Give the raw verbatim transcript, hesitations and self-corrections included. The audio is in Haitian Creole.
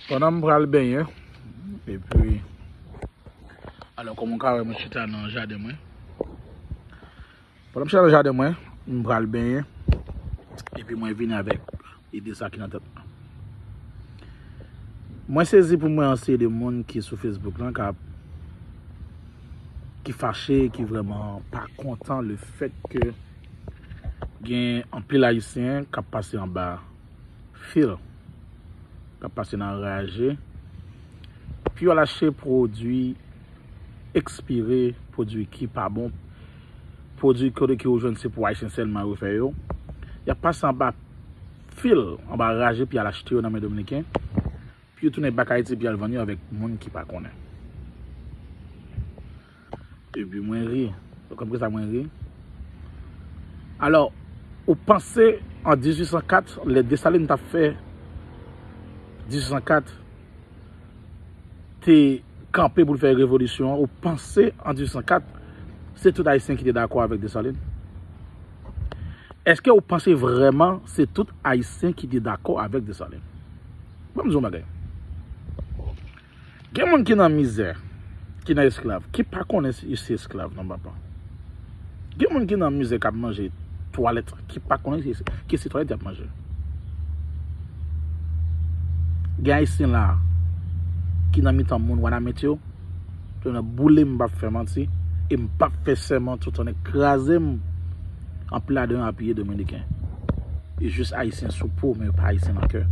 Pandan m pral benyen, epi, alò, kòm ou ka wè, mwen chita nan jaden mwen. Pandan m chita nan jaden mwen, m pral benyen, epi mwen vini avèk ide sa ki nan tèt mwen. Mwen sezi pou mwen anseye de moun ki sou Facebook lan, k ap, ki fache, ki vrèman pa kontan le fèt ke gen anpil Ayisyen k ap pase anba fil, k ap pase nan raje, pou yo al achte pwodui ekspire, pwodui ki pa bon, pwodui kote ke ou jwenn se pou Ayisyen sèlman yo fè yo. Y ap pase anba fil, anba raje, pou y al achte yo nan men Dominiken, pou yo tounen bak Ayiti, pou y al vann yo avèk moun ki pa konnen. Epi mwen ri. Ou konprann sa mwen ri? Alò, ou panse an dizuit san kat, lè Desalin t ap fè dizuit san kat, te kanpe pou l fè revolisyon an, ou panse an dizuit san kat, se tout Ayisyen ki te dakò avèk Desalin? Èske ou panse vrèman se tout Ayisyen ki te dakò avèk Desalin? Ban m di w yon bagay. Gen moun ki nan mizè, ki nan esklav, ki pa konnen yo se esklav, non, papa. Gen moun ki nan mizè k ap manje twalèt, ki pa konnen se, ke se twalèt y ap manje. Gen Ayisyen la, ki nan mitan moun Wanament yo, tounen boule m, m p ap fè manti, e m p ap fè sèman, tounen kraze m, anpil ladan yo apiye Dominiken. E jis Ayisyen sou po, men yo pa Ayisyen nan kè.